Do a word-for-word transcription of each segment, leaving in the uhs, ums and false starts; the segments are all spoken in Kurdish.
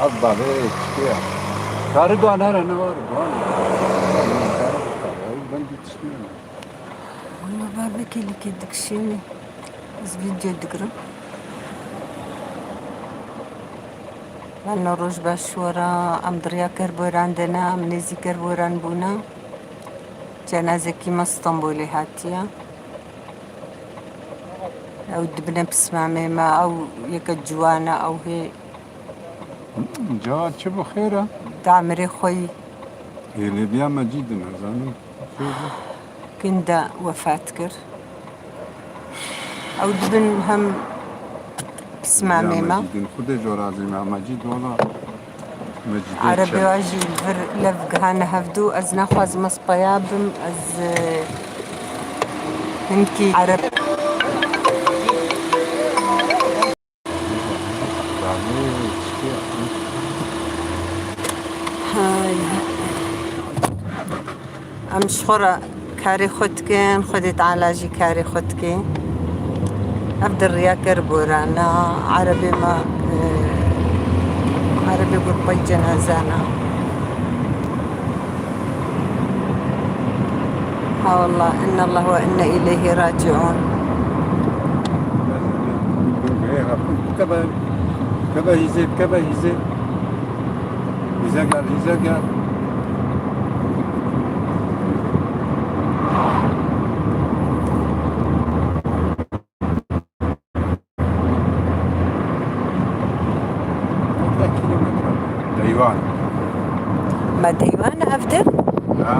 Abba be, çikiya. Karı doğan her ne var, doğan. Ew bendî tiştî. Wala bavekê lîkê dikişînî. Ez vîdeo digirim. Wala roj baş wera, em di riya kerboran de ne, em nêzî kerboran bûne. Cenazekî me Stenbolê hatiye. Ew dibine pismamê me, ew yeke ciwan e, ew hê Ca çi bi xêr e? Damirê xwe yî Hêlêbiya Mecîd in, ez zanim. Kin de wefat kir. Ew dibin hem pismamê me. Mecîd in, Xwedê jor razî me. Mecîd wala, Mecîdê Erebê çel. Wa jî li vir lev gihane hevdû. Ez naxwazim ez peya bim. Ez, e, hinkî Ereb. Hay. Em ji xwe re karê xwe dikin, Xwedê Teala jî karê xwe dike. Ev di riya kerboran e, erebê me, e, erebê got pey cenazan e. Ha wallah, inna Allah ve inna ileyhi raciun. Kebe, kebe hîzê, kebe hîzê. Hîze gel, hîze gel. Deh kilometre. Deywan. Me Deywan ev dir? Ha.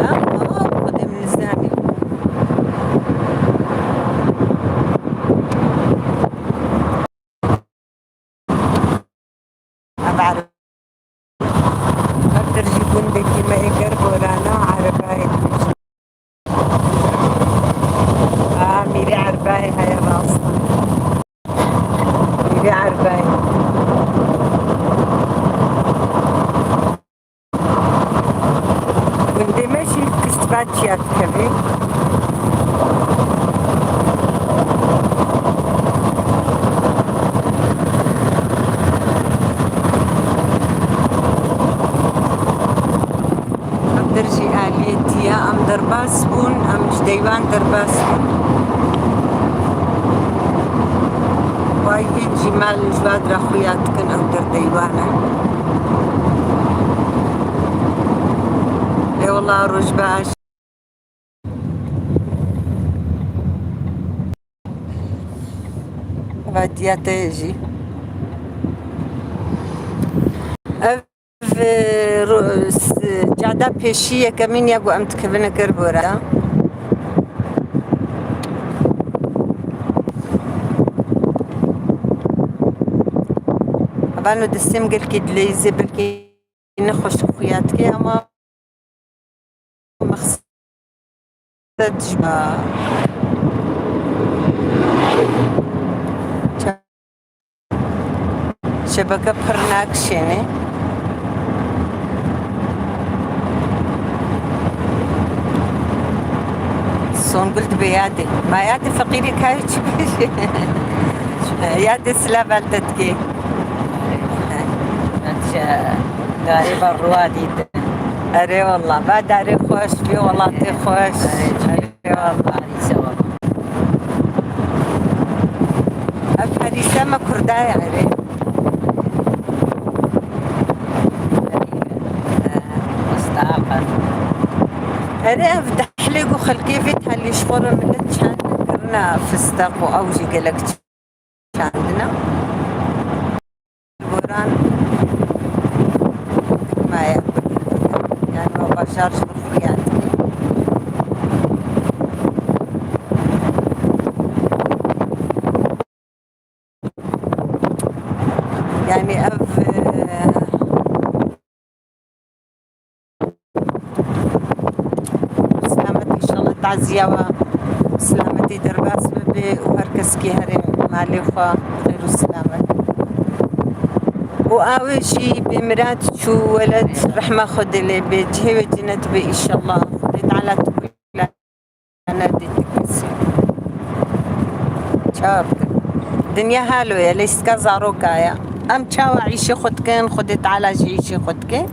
Ha, aa, Xwedê min nizanî. Ev Ereb. Ev dir jî gundekî me yê Kerboran e, Erebayê. A, Mîrê Erbayê heye, rast e. Mîrê Erbayê. Gundê me jî pişt ve çiya dikeve. Em der jî aliyê tiya, em derbas bûn, em ji Deywan derbas bûn. Way hîn jî mal ji va dira xuya dikin, ew der Deywan e. Ê wela, roj baş. Vadiya te jî. Ev, e, ro-, s-, cada pêşî yekemîn ya ku em dikevine Kerboran. Vano destê min gelkî dileyîze, belkî nexweş xuya dike, ama mexsed ji şebeke pir nakişêne. Songul dibe yadê. Ma yadê feqîrê kayê çi bêje? Yadê silav elde dikê. Darê ve ruwa dîtin. Erê wallah, va darê xweş, vê welatê xweş. Erê, erê wallah. Parîse wallah. Ev Parîse me Kurda ye, erê. Mistaqim. Erê, ev dehlê ku xelkê vê telî ji xwe re milet çend kirine fisteq û ew jî gelek çandine. Goran maye. Yani o bajar ji xuya. Yani ev, e, Silamet, înşallah taziya we silametî derbas bibe û her kes kê here malê xwe xêr û silamet. Û awê jî bê mirad çû, weled rehma Xwedê lê be, cihê wê cinet be înşallah. Xwedê Teala tu nedî ti kesî. Çawa bikin? Dinya halo ye, lîstika zaroka ye. Em çawa îşê xwe dikin, Xwedê Teala jî îşê xwe dike.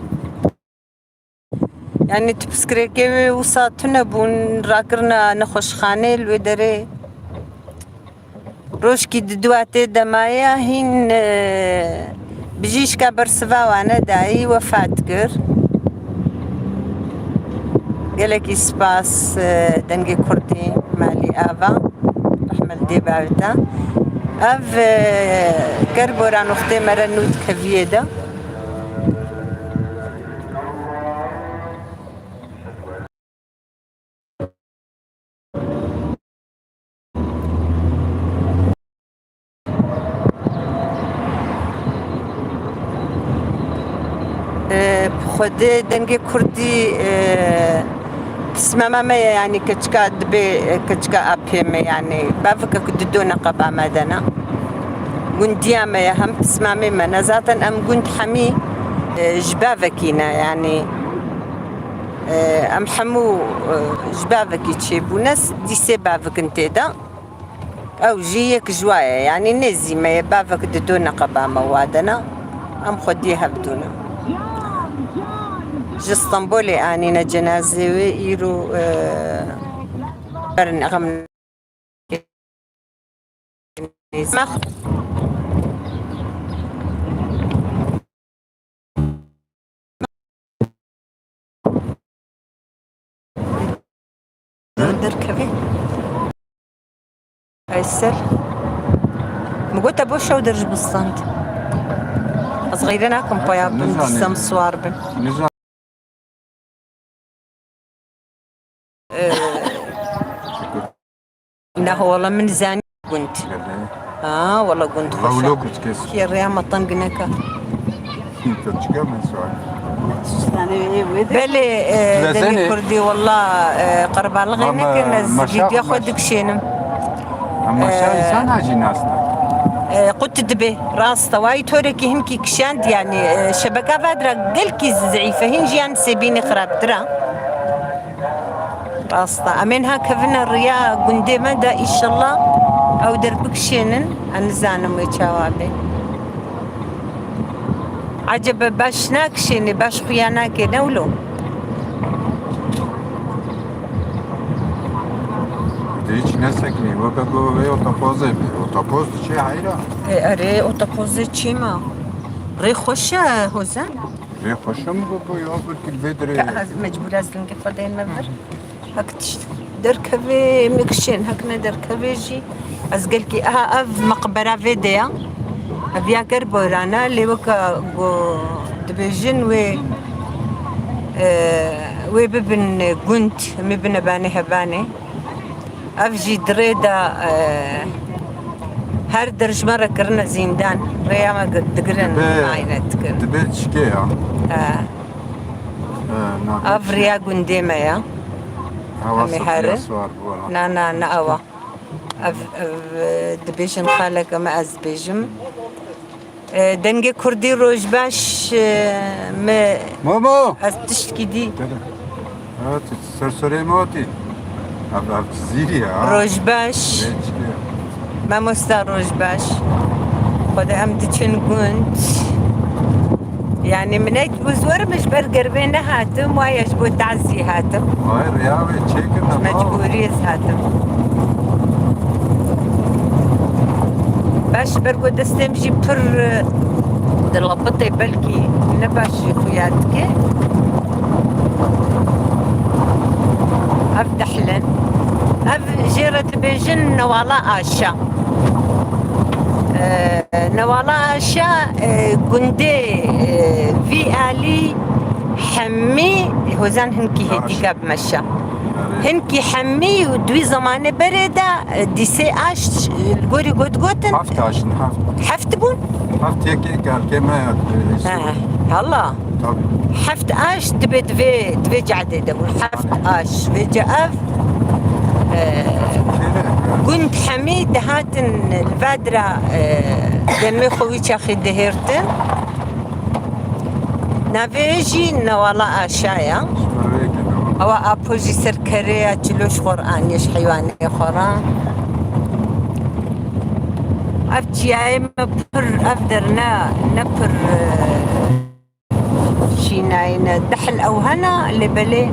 Yanî tu pirsgirêkê wê wisa tune bûn, rakirina nexweşxanê li wê derê. Rojkî di dua tê de maye, hîn, e, bijîşka bersiva wane dayî wefat kir. Gelekî spas, e, Dengê Kurdî, Malî Ava, rehme li dê bavê te. Ev, e, Kerbora nuxtê me re nû dikeviyê de. Xwedê Dengê Kurdî, e, pismama me ye, yanî keçika dibê, e, keçika apê me, yanî bavikek didone qeba me de ne. Gundiya me ye, hem pismamê me ne. Zaten em gund hemî, e, ji bavekî ne, yanî, e, em hemû, e, ji bavekî çêbûne, s-, dîsê bavikin tê de. Ew jî yek ji wa ye, yanî nêzî me ye, bavek didone qeba me wa de ne. Em xwediyê hev dûne. Ji Stenbolê anîne cenazê wê, îro, e, berin xem. Derkevê. Eysel. Min got te bo şew der ji bistand. Ez xeyre nakim paya bin, dîsa em siwar bin. Ee, Neho wala min zanî gund. Ha, wala gund xweş e. Kê rêya me teng neke. Belê, e, Dengê Kurdî wala, e, qerbalixê nekin, ez vîdya xwe dikişênim. Ama şa insan hacî nasta. E, qut dibe, rast e. Wayî torekî hinkî kişand, yanî, e, şebeka vadra gelkî zîf e, hîn jî yan sêbînê xirabtir e. Rast e. Em ên ha kevine riya gundê me de, îşellah ew derbikişênin. Ez nizanim wê çawa bê. Ecebe baş nakişênê, baş xuya nakê, ne wilo? Dê hiç neseknê, weke ku vê otopozê bê. Otopoz diçe heyra. E, erê, otopozê çê ma? Rê xweş e, Hozen. Rê xweş e, min got, ya bir kil vê dirê. Ez mecbûr ez lingê xwe deyme vir. Hek tişt derkevê, em ê kişên, hek ne derkevê jî. Ez gelkî, aha, ev meqbera vê de ya. Ev ya ger boran e, lê weke ku dibêjin wê, e, wê bibin gund, em ê bine banê hevanê. Ev jî di rê de, e, her der ji me re kirine zîndan. Rêya me gir-, digirin, dibe, ayne dikin. Dibe çikê ya. E. E, na, ev riya gundê me ya. Em ê herin. Na, na, ne ew a. Ev, ev, e, dibêjin xaleke me, ez dibêjim. E, Dengê Kurdî roj baş, e, me. Momo! Ez tiştkî dî. Dede. Evet, serserê me hatî. Ev, ev zîrî ya. Roj baş. Mamosta roj baş. Xwedê em diçin gund. Yanî min ê, ez werim ji ber germê nehatim, waya ji bo tazî hatim. Vay, riya wê çêkirine, baba. Mecbûrî ez hatim. Baş ber ku destê min jî pir, e, dilapitê, belkî ne baş jî xuya dike. Ev dehlin. Ev jê re dibêjin Newala Aşa. E, Newala Aşa, e, gundê, e, vî alî hemî, Hozen hinkî hêdîka bi meşa. Hinkî hemî û di wî zemanê berê de, e, dîsê aş, e, li gorî got gotin. Heft aş in, heft. Heft bûn? Heft yekê gelkê me ya, e, He, hala. Tabii. Heft aş dibe di vê, di vê cadê de bûn. Heft aş. Vêca ev, e, gund hemî dihatin li vadra, e, demê xwe wî çaxî dihêrtin. Navê jî Newala Aşa ya. Ewa apo jî ser kerê ya çilo ji xwe re aniye ji heywanê xwe re. Ev çiyayê me pir, ev der ne, ne pir, e, şînayî ne. Dehil ew hene, lê belê.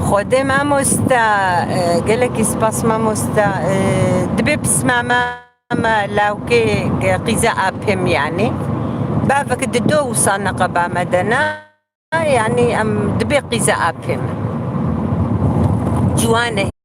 Xwedê mamoste, e, gelekî spas mamoste, e, dibê pisma me, me lawkê qîza apê min, yanî. Bavek dido wisa neqeba me de ne, yanî em dibê qîza apê min. Ciwan e.